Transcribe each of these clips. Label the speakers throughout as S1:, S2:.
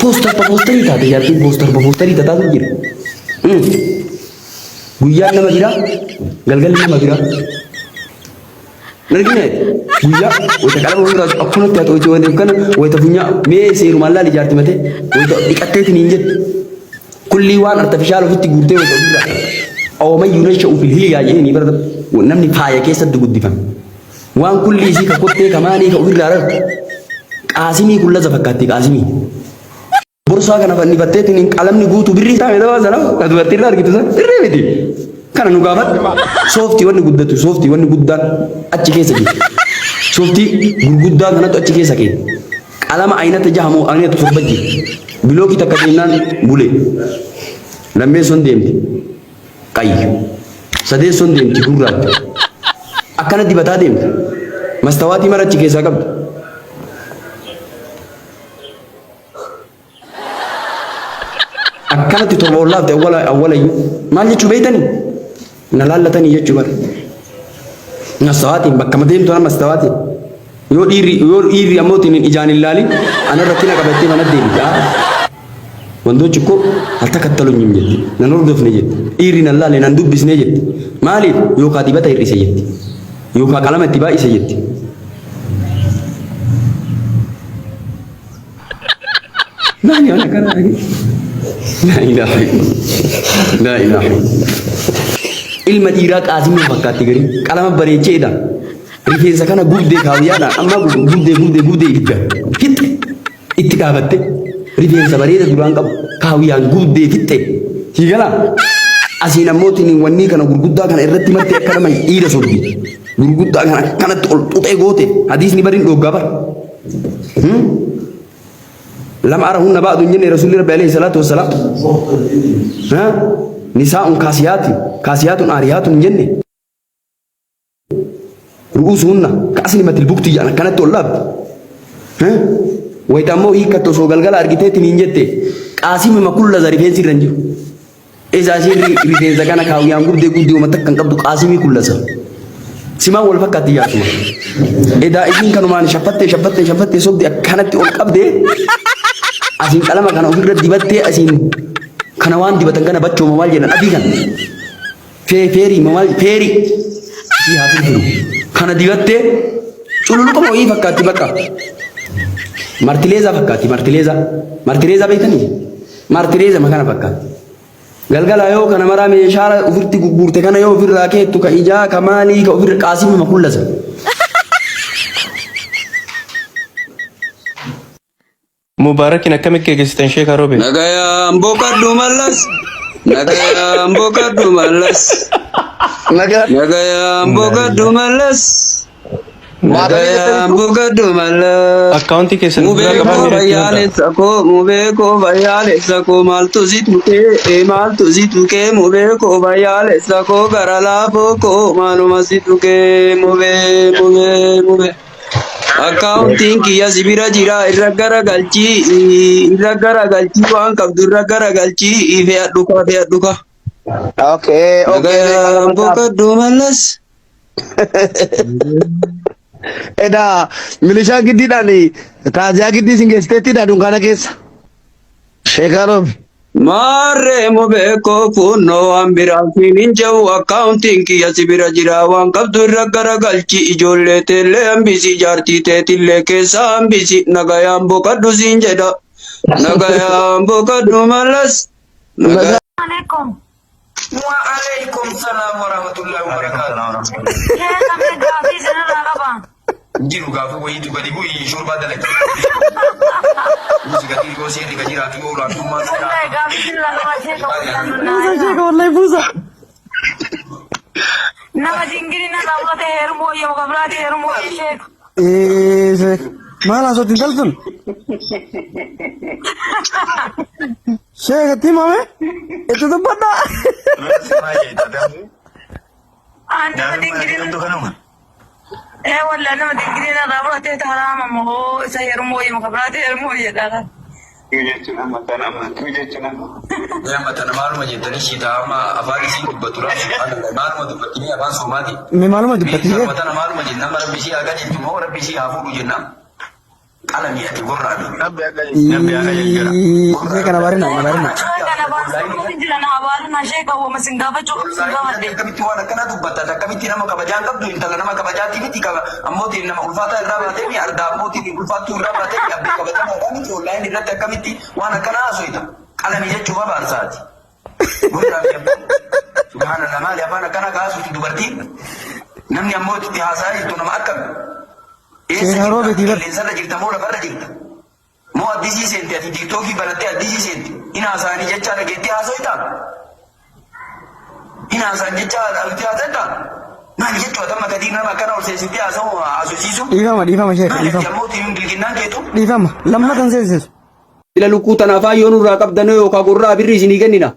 S1: Poster pa poosterii taate jaartiin poster pa poosterii tataatu jira. Guyyaan nama biraa, galgalli nama biraa. Nargina guyyaa wayita qalama ofirraa akkanatti haa ta'u wayita kana wayita funyaa mee seerumaan laali jaarti matee wayita dhiqatteetiin hin jettu. Kullii waan artifishaal ofitti guurtee wayita ofirraa. Awwaman yunasha'u fil hilyaa jedhanii bara namni faaya keessatti guddifame. Waan kullii isii ka kottee ka maalii ka ofirraa rartu. Qaasimii kullaza fakkaatti qaasimii. Borsaa kana fannifatteetiin qalamni guutuu birrii isaa meeqa sana ka dubartii irraa argitu sana birrii miti. Kana nu gaafadhu. Sooftii wanni guddatu sooftii wanni guddaan achi keessa jiru. Sooftii gurguddaa kanatu achi keessa keenya. Qalama aynata jaha moo aynata torba jira. Bilookii takka deemnaan bule. Lammeessoon deemti. Qayyi. Sadeessoon deemti gurraacha. Akkana dibataa deemti. Mastawaatii mara achi keessaa qabdi. Akkanatti torba ol laafte awwala awwalayyuu. Maal jechuu beektanii? Na laallatanii jechuu bara. Mastawaatiin bakka deemtu ana mastawaatiin. Yoo dhiirri ammoo ittiin ijaan hin laalin ana rakkina qabattee mana deemti. Wantochi koo altakattalonyim jetti. Nan hordofne jetti. Dhiirri nan laalle nan dubbisne jetti. Maaliif? Yookaan dibata hir'ise jetti. Yookaan qalama itti baay'ise jetti. Maali waan akkanaa dhagee? Laa ilaaha illallah. Laa ilaaha illallah. Ilma dhiiraa qaasimuu fakkaatti garii qalama bareecheedha. Rifeensa kana gubdee kaawwiyaadhaan amma gubdee gubdee gubdee ibidda fixxe itti dhaabatte rifeensa bareeda duraan qabu kaawwiyaan gubdee fixxe sii galaa. Asiin ammoo tiniin wannii kana gurguddaa kana irratti martee akka nama dhiira sobdi. Gurguddaa kana akkanatti ol xuxee goote hadiisni bariin dhooggaa bara. Lam arahunna ba'du hin jenne Rasuulli Rabbi alayhi salaatu wassalaam. Nisaa'un kaasiyaati kaasiyaatun aariyaatun hin jenne. Ru'uusuhunna ka aslimatil bukti jedhan akkanatti ol dhaabdi. Wayita ammoo hiikkattu osoo galgala argiteetiin hin jette qaasimima kullaza rifeensi irra hin jiru. Isa isiin rifeensa kana kaawwiyaan gubdee gubdee uummata akka hin qabdu qaasimii kullasa. Simaan wal fakkaatti jaarsuma. Edaa isiin kanumaan shaffattee shaffattee shaffattee sobdi akkanatti ol qabdee asiin qalama kana ofirra dibattee asiin kana waan dibatan kana bachooma maal jedhan adii kana. Feerii maal feerii isii haa firfiru. Kana dibattee cululuquma wayii fakkaatti bakka. Martileezaa fakkaatti martileezaa. Martileezaa beektanii? Martileezama kana fakkaatti. Galgala yoo kana maraa meeshaa ofitti gugguurte kana yoo ofirraa keettu ka ijaa ka maalii ka ofirra qaasimuma kullasa.
S2: Mubaarakin akkamitti geggeessitan Sheek Roobee?
S3: Nagayaan boqadhu Mallas. Nagayaan boqadhu Mallas. Nagayaan boqadhu Mallas. Nagayaan boqadhu Mallas.
S2: Akkaawuntii keessan
S3: Mubee
S2: biraa qabaa
S3: koo
S2: miira itti himta.
S3: fayyaalessa koo mubee koo fayyaalessa koo maaltu si tuqee maaltu si tuqee mubee koo fayyaalessa koo gara laafoo koo maaluma si tuqee mubee mubee mubee. Akkaawuntiin kiyya si bira jira irra garagalchii irra garagalchii waan qabdu irra garagalchii fe'adhu kaa fe'adhu kaa.
S4: Okay.
S3: Nagayaan boqadhu Mallas.
S4: Edaa milishaan giddiidhaan taaziyaa giddii isin geessiteettidha dunkaana keessa. Sheekaroof.
S3: Maarree mubeekoo kunnoo waan biraan siin hin jedhu akkaawuntiin kiyya si bira jira waan qabdu irra garagalchi ijoollee teellee hambisi jaartii teetillee keessa hambisi nagayaan boqadhu siin jedha nagayaan boqadhu Mallas. Nagayaan.
S5: Alaikum.
S3: Wa alaikum salaam wa rahmatullahi wa barakatuh.
S5: Sheeka mee gaafii isinirraa qaba.
S3: Jiru gaafa wayiitu gadi bu'i shorbaa dalagi. Buusi gadi yoo seerri gadi jiraatu yoo olaantummaa
S5: Wallahi gaafii isinirraa qaba sheeka
S4: Buusa
S5: wallahi.
S4: sheeka wallahi buusa.
S5: Nama dingirina raawwate heerumuu yoo kabiraati heerumuu sheeka.
S4: Ee sheeka. Maal haasootti intaltun? Sheeka itti himame? Itti dubbadhaa.
S5: Aan nama dingirina. Ee wallahi nama dingirina raawwate haraama moo isa heerumuu yoo kabiraati heerumuu jedha.
S3: Amma tana maaluma jettanii shiitaa amma afaan isii dubbatu laa subhaanallah maaluma dubbattanii afaan soomaati.
S4: Mee maaluma dubbatti
S3: Amma tana maaluma jenna amma rabbi isii haa qajeelchu moo rabbi isii haa fuudhu jenna.
S1: Qalami ati gorra'ami. Rabbi akka Rabbi akka jira.
S4: Ishee kana barina na barina.
S5: Kana baasuu jira na abaarina sheeka wama sin gaafachuu qabu sin gaafadhe.
S1: Akkamitti waan akkanaa dubbatta? Akkamitti nama kabajaa hin qabdu? Intala nama kabajaati miti qaba. Ammootiin nama ulfaataa irraa baatee mi ardaa ammootiin ulfaattuu irraa baatee mi abbee kabajamaadhaa miti online irratti akkamitti waan akkanaa haasoyta? Qalami jechuuf abaarsaati. Gorra'ami abboo. Subhaanallah maali afaan akkanaa kaasuuti dubartiin? Namni ammoo itti haasa'aa jirtu nama akkami? Eessa
S4: Seenaa
S1: jirta?
S4: roobetii bar.
S1: Qilleensarra jirta moo lafarra jirta? Moo addisii seente ati tiiktookii banattee addisii seente? Hin haasa'anii jechaa dhageettee haasoytaa? Hin haasa'an jechaa dhageettee haasoytaa? Maali jechuu ati amma gadi nama akkana ol seensistee haasa'u haasofsiisu?
S4: Dhiifama dhiifama sheeka
S1: Maali ati
S4: dhiifama.
S1: ammoo tiimuun bilginnaan keetu?
S4: Dhiifama lammatan seensisu.
S1: Sila lukkuu tana afaan yoo nurraa qabdanoo yookaan gorraa birrii isinii kennina.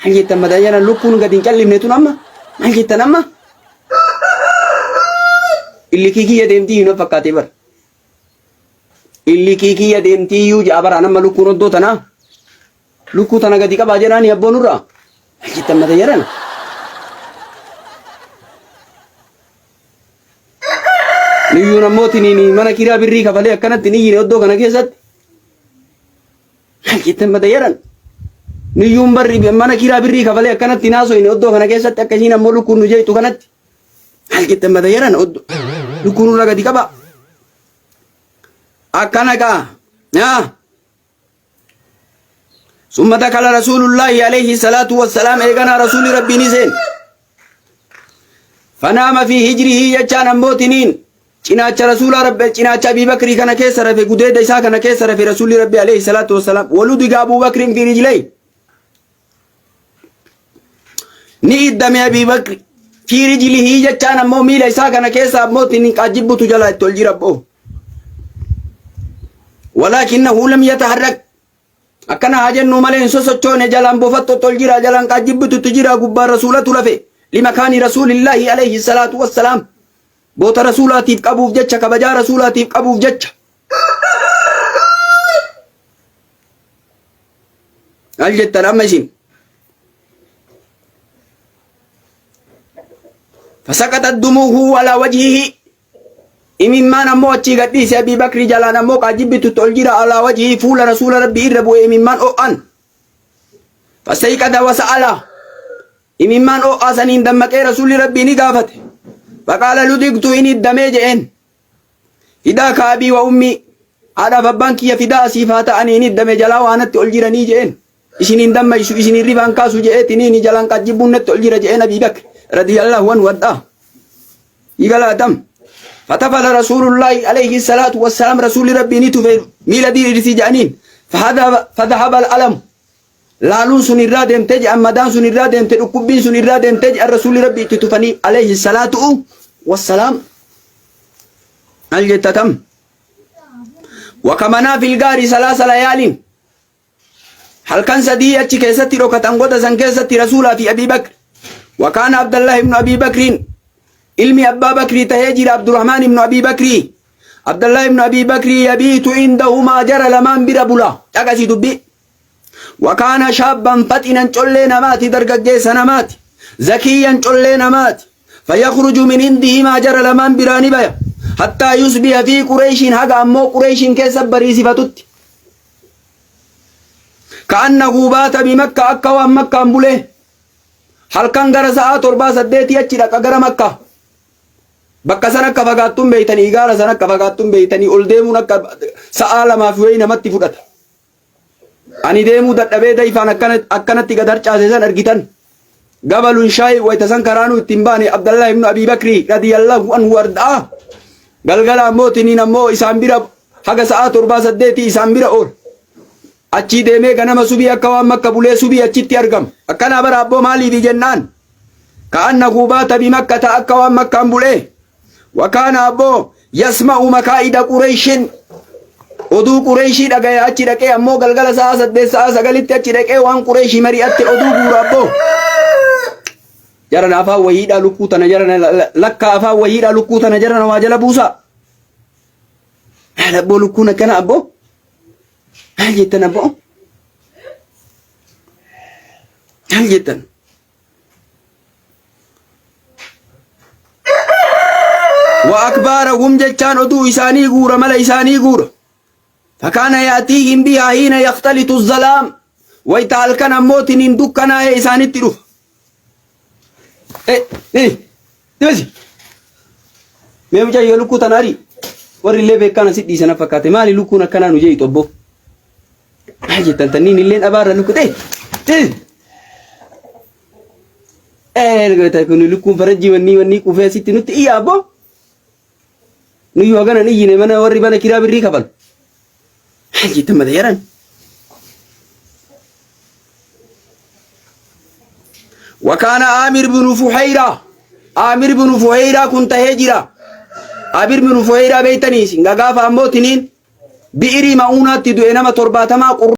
S1: Maal jettan mataa jalan lukkuun gadi hin callifne tun amma? Maal jettan amma? Illikii kiyya deemtii iyyuu na fakkaatee bara. Illikii kiyya deemtii iyyuu ja'a bara amma lukkuun oddoo tanaa. Lukkuu tana gadi qabaa jedhaani abboo nurraa. Maal jettan mata jalan? Niyyuun ammoo tiniin mana kiraa birrii kafalee akkanatti ni iyyine oddoo kana keessatti. Maal jettan mata jedhan. Niyyuun barri mana kiraa birrii kafalee akkanatti hin haasoyne oddoo kana keessatti akka isiin ammoo lukkuun nu jeeqxu kanatti. Maal jettan mata jedhan lukkuun nurra gadi qaba. Akkana gaa. Yaa. Summa dakala Rasuulullaahi alayhi salaatu wassalaam eeganaa Rasuulli Rabbii ni seene. Fanaama fi hijrihii jechaan ammoo tiniin cinaacha Rasuula Rabbi cinaacha Abii Bakrii kana keessa rafe gudeeda isaa kana keessa rafe Rasuulli Rabbi alayhi salaatu wassalaam waludiga Abuu Bakriin fi rijlay ni iddame Abii Bakri fi rijlihii jechaan ammoo miila isaa kana keessa ammoo tiniin qaajjibbutu jala itti ol jira abboo. Walaakinnahu lam yataharrak Akkana haa jennuu malee hin sosochoone jalaan bofattotti ol jira jalaan qaajjibbitutti jira gubbaan rasuulatu rafe limakaani rasuulillaahi alayhi salaatu wassalaam boota rasuulaatiif qabuuf jecha kabajaa rasuulaatiif qabuuf jecha maal jettan amma isin fasaqatat dumuuhu alaa wajhihi Imimmaan ammoo achii gad dhiise Abii Bakrii jalaan ammoo qaajjibbitutti ol jira alaa wajhii fuula rasuula rabbii irra bu'e imimmaan o'an. Fastayqada wasa'ala imimmaan o'aa saniin dammaqee rasuulli rabbii ni gaafate. Faqaala ludigtu in hiddamee je'een. Fidaa ka abii wa ummii haadhaaf abbaan kiyya fidaa asiif haa ta'anii in hiddame jalaa waanatti ol jiranii je'een. Isin hin dammaysu isin hirribaan kaasu je'eetiniin jalaan qaajjibbuun natti ol jira je'een Abii Bakr radiyallahu anhu wadhaa. Igalatam. Fatafala Rasuulullaahi alayhi salaatu wassalaam Rasuulli Rabbii ni tufe miila diriirsii jedhaniin. Fadhahaba al-alamu. Laaluun sun irraa deemtee jedhan madaan sun irraa deemte dhukkubbiin sun irraa deemtee jedhan Rasuulli Rabbii itti tufanii alayhi salaatu wassalaam. Maal jettatam? Wakamanaa fil gaarii salaasa layaalin. Halkan sadii achi keessatti dhokatan goda san keessatti Rasuulaa fi Abii Bakr. Wakaana Abdallah ibnu Abii Bakriin ilmi Abbaa Bakrii tahee jira Abdurrahmaan ibnu Abii Bakrii. Abdallah ibnu Abii Bakrii yabiitu indahumaa jara lamaan bira bula. Dhaqasii dubbii. Wakaana shaabban faxinan collee namaati dargaggeessa namaati. Zakiyyan collee namaati. Fayakhruju min indihimaa jara lamaan biraa ni baya. Hattaa yusbiha fi Qureeshiin haga ammoo Qureeshiin keessa bariisifatutti. Ka'annahu baata bi makka akka waan makkaan bulee halkan gara sa'aa torbaa saddeetii achi dhaqa gara makkaa. Bakka san akka fagaattuun beeytanii gaara san akka fagaattuun beeytanii ol deemuun akka sa'aa lamaaf wayii namatti fudhata. Ani deemuu dadhabee dayfaan akkanatti gad harcaase san argitan. Gabalun shaayii wayta san karaanuu ittiin baane Abdallah ibnu Abii Bakrii radiyallahu anhu ardaa. Galgala ammoo tiniin ammoo isaan bira haga sa'aa torbaa saddeetii isaan bira ool. Achii deemee ganama subii akka waan makka bulee subii achitti argama. Akkanaa bara abboo maaliifi jennaan. Ka'annahu baata bi makkata akka waan makkaan bulee. Wakaana abboo yasma'u makaa'ida Qureeshin. Oduu Qureeshii dhagaya achi dhaqee ammoo galgala sa'a saddeet sa'a sagalitti achi dhaqee waan Qureeshii mari'atte oduu guura abboo. Jarana afaan wayiidhaa lukkuu tana jarana lakkaa afaan wayiidhaa lukkuu tana jarana waa jala buusaa. Maal abboo lukkuun akkana abboo? Maal jettan abboo? Maal jettan? Wa akbaarahum jechaan oduu isaanii guura mala isaanii guura. Fakaana yaatiihim bihaa hiina yakhtalitu zalaam. Wayta halkan ammoo tiniin dukkanaa'ee isaanitti dhufa. Eh, eh, dibasi. Mee mucayyoo lukkuu tana ari. Warri illee beekaan asi dhiisan fakkaate. Maali lukkuun akkanaa nu jeeyitu obbo? Maal jettan tanniin illee dhabaarra lukkuu ta'e. Eh, kun lukkuun farajjii wannii wannii quufee asitti nutti iyya abbo. Nuyyuu hagana hin iyyine mana warri mana kiraa birrii kafalu. Maal jettan mata yaran. Wakaana Aamir binu Fuhayraa. Aamir binu Fuhayraa kun tahee jira. Aamir binu Fuhayraa beeytanii isin gagaafa ammoo tiniin bi'irii ma'uunaatti du'e nama torbaatamaa qurra.